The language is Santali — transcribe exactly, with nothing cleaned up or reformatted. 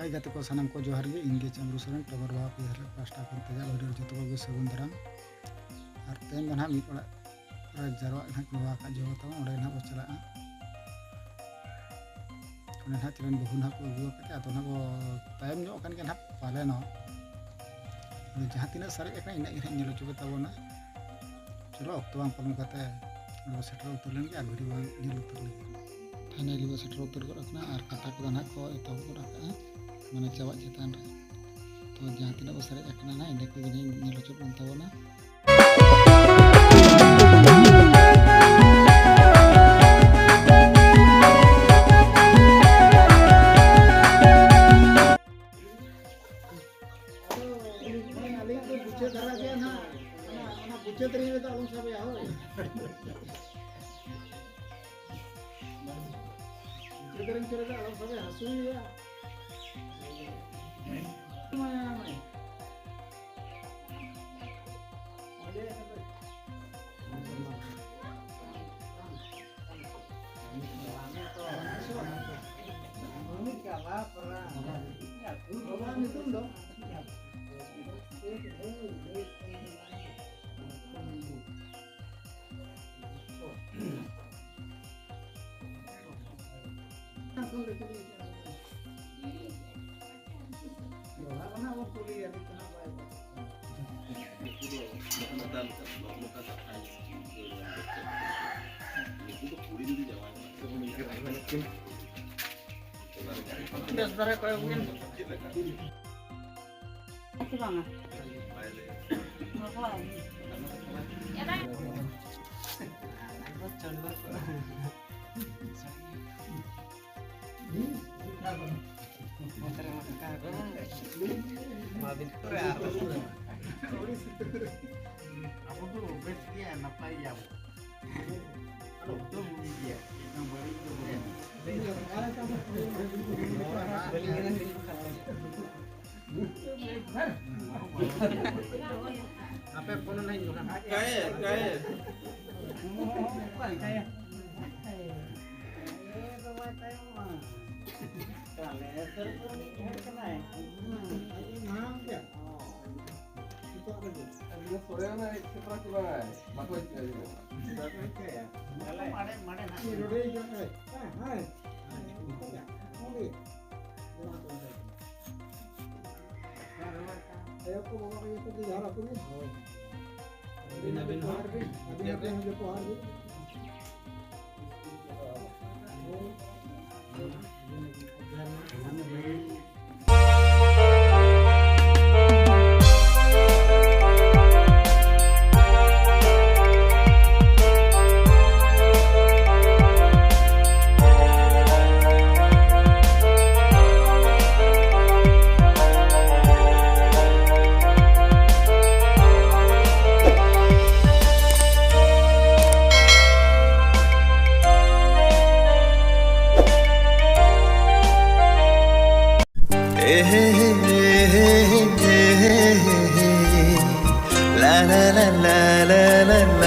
ᱦᱟᱭ ᱜᱟᱛᱮ ᱠᱚ, ᱥᱟᱱᱟᱢ ᱠᱚ ᱡᱚᱦᱟᱨ ᱜᱮ᱾ ᱤᱧ ᱜᱮ ᱪᱟᱸᱫᱽᱨᱩ ᱥᱚᱨᱮᱱ, ᱴᱚᱜᱚᱨ ᱵᱟᱦᱟ ᱯᱤᱭᱟᱹᱨ ᱯᱟᱥᱴᱟ ᱠᱷᱚᱱ ᱛᱮᱡᱟᱜ ᱵᱷᱤᱰᱤᱭᱳ ᱨᱮ ᱡᱚᱛᱚ ᱠᱚᱜᱮ ᱥᱟᱹᱜᱩᱱ ᱫᱟᱨᱟᱢ᱾ ᱟᱨ ᱛᱮᱦᱮᱧ ᱫᱚ ᱱᱟᱦᱟᱜ ᱢᱤᱫ ᱚᱲᱟᱜ ᱨᱮ ᱡᱟᱨᱣᱟᱜ ᱱᱟᱦᱟᱜ ᱠᱚ ᱦᱚᱦᱚ ᱟᱠᱟᱫ ᱡᱚᱦᱚ ᱛᱟᱵᱚᱱ, ᱚᱸᱰᱮ ᱱᱟᱦᱟᱜ ᱵᱚ ᱪᱟᱞᱟᱜᱼᱟ᱾ ᱚᱸᱰᱮ ᱱᱟᱦᱟᱜ ᱛᱤᱨᱮᱱ ᱵᱟᱹᱦᱩ ᱱᱟᱦᱟᱜ ᱠᱚ ᱟᱹᱜᱩ ᱟᱠᱟᱫ ᱠᱚᱣᱟ, ᱟᱫᱚ ᱱᱟᱦᱟᱜ ᱵᱚ ᱛᱟᱭᱚᱢ ᱧᱚᱜ ᱟᱠᱟᱱ ᱜᱮᱭᱟ ᱱᱟᱦᱟᱜ ᱯᱟᱞᱮᱱᱚᱜ᱾ ᱟᱫᱚ ᱡᱟᱦᱟᱸ ᱛᱤᱱᱟᱹᱜ ᱥᱟᱨᱮᱡ ᱟᱠᱟᱱᱟ, ᱤᱱᱟᱹᱜ ᱜᱮ ᱱᱟᱦᱟᱜ ᱧᱮᱞ ᱦᱚᱪᱚ ᱯᱮ ᱛᱟᱵᱚᱱᱟ᱾ ᱪᱚᱞᱚ, ᱚᱠᱛᱚ ᱵᱟᱝ ᱯᱟᱨᱚᱢ ᱠᱟᱛᱮ ᱚᱸᱰᱮ ᱵᱚ ᱥᱮᱴᱮᱨ ᱩᱛᱟᱹᱨ ᱞᱮᱱ ᱜᱮ ᱟᱨ ᱵᱷᱤᱰᱤᱭᱳ ᱵᱚ ᱧᱮᱞ ᱩᱛᱟᱹᱨ ᱞᱮᱜᱮ᱾ ᱯᱷᱟᱭᱱᱟᱞᱤ ᱵᱚ ᱥᱮᱴᱮᱨ ᱩᱛᱟᱹᱨ ᱜᱚᱫ ᱟᱠᱟᱱᱟ ᱟᱨ ᱠᱟᱛᱷᱟ ᱠᱚᱫᱚ ᱱᱟᱦᱟᱜ ᱠᱚ ᱮᱛᱚᱦᱚᱵ ᱜᱚᱫ ᱟᱠᱟᱫᱼᱟ᱾ ᱢᱟᱱᱮ ᱪᱟᱵᱟᱜ ᱪᱮᱛᱟᱱ ᱨᱮ᱾ ᱛᱚ ᱡᱟᱦᱟᱸ ᱛᱤᱱᱟᱹᱜ ᱵᱚ ᱥᱟᱨᱮᱡ ᱟᱠᱟᱱᱟ ᱱᱟᱦᱟᱜ, ᱤᱱᱟᱹ ᱠᱚᱜᱮ ᱱᱟᱦᱟᱜ ᱧᱮᱞ ᱦᱚᱪᱚ ᱵᱚᱱ ᱛᱟᱵᱚᱱᱟ᱾ ᱟᱹᱞᱤᱧ ᱫᱚ ᱵᱩᱡᱷᱟᱹᱣ ᱫᱷᱟᱨᱟ ᱜᱮᱭᱟ ᱱᱟᱦᱟᱜ᱾ ᱚᱱᱟ, ᱚᱱᱟ ᱵᱩᱡᱷᱟᱹᱣ ᱫᱷᱟᱨᱟ ᱨᱮᱫᱚ ᱟᱞᱚᱢ ᱥᱟᱵᱮᱭᱟ, ᱦᱳᱭ᱾ ᱵᱩᱡᱷᱟᱹᱣ ᱫᱷᱟᱨᱟ ᱨᱮᱫᱚ ᱟᱞᱚᱢ ᱥᱟᱵᱮᱭᱟ, ᱦᱟᱹᱥᱩᱭᱮᱭᱟ᱾ ᱵᱮᱥ ᱫᱷᱟᱨᱟ ᱠᱚᱭᱚᱜ ᱵᱤᱱ᱾ ᱥᱮ ᱵᱟᱝᱟ? ᱟᱵᱚ ᱫᱚ ᱵᱮᱥ ᱜᱮᱭᱟ, ᱱᱟᱯᱟᱭ ᱜᱮᱭᱟ ᱵᱚ᱾ ᱟᱫᱚ ᱩᱛᱟᱹᱨ ᱵᱩᱜᱤ ᱜᱮᱭᱟ, ᱮᱠᱫᱚᱢ ᱵᱟᱹᱲᱤᱡ ᱫᱚ ᱵᱟᱝ᱾ ᱟᱯᱮ ᱯᱷᱳᱱ ᱱᱟᱧ ᱱᱚᱰᱮ ᱱᱟᱦᱟᱜ᱾ ᱠᱟᱭᱮ, ᱠᱟᱭᱮ᱾ ᱠᱟᱭᱮ᱾ ᱥᱟᱹᱨᱩ ᱥᱟᱹᱨᱩ ᱢᱤᱫ ᱦᱚᱲ ᱠᱟᱱᱟᱭ᱾ ᱦᱮᱸ, ᱟᱹᱰᱤ ᱢᱟᱨᱟᱝ ᱜᱮᱭᱟ᱾ ᱥᱮᱛᱟᱜ ᱨᱮᱜᱮ᱾ ᱟᱹᱞᱤᱧ ᱫᱚ ᱥᱚᱨᱮᱱ ᱟᱜ ᱮᱠᱥᱮᱯᱴ ᱠᱤ ᱵᱟᱝ? ᱵᱟᱠᱚ ᱮᱠᱥᱮᱯᱴ᱾ ᱵᱟᱠᱚ ᱮᱠᱥᱮᱯᱴ᱾ ᱢᱟᱲᱮ, ᱢᱟᱲᱮ ᱱᱟᱜ᱾ ᱱᱚᱰᱮ ᱦᱤᱡᱩᱜ ᱢᱮ᱾ ᱦᱮᱸ, ᱦᱮᱸ᱾ ᱦᱮᱸ, ᱱᱚᱰᱮ᱾ ᱟᱭᱳ ᱠᱚ, ᱵᱟᱵᱟ ᱠᱚ, ᱡᱚᱛᱚ ᱡᱚᱦᱟᱨ ᱟᱠᱚ ᱢᱮ᱾ ᱦᱳᱭ᱾ ᱟᱹᱵᱤᱱ, ᱟᱹᱵᱤᱱ ᱦᱚᱸ᱾ ᱟᱹᱵᱤᱱ, ᱟᱹᱵᱤᱱ ᱦᱚᱸ ᱡᱚᱦᱟᱨ ᱜᱮ᱾ La la la la la la.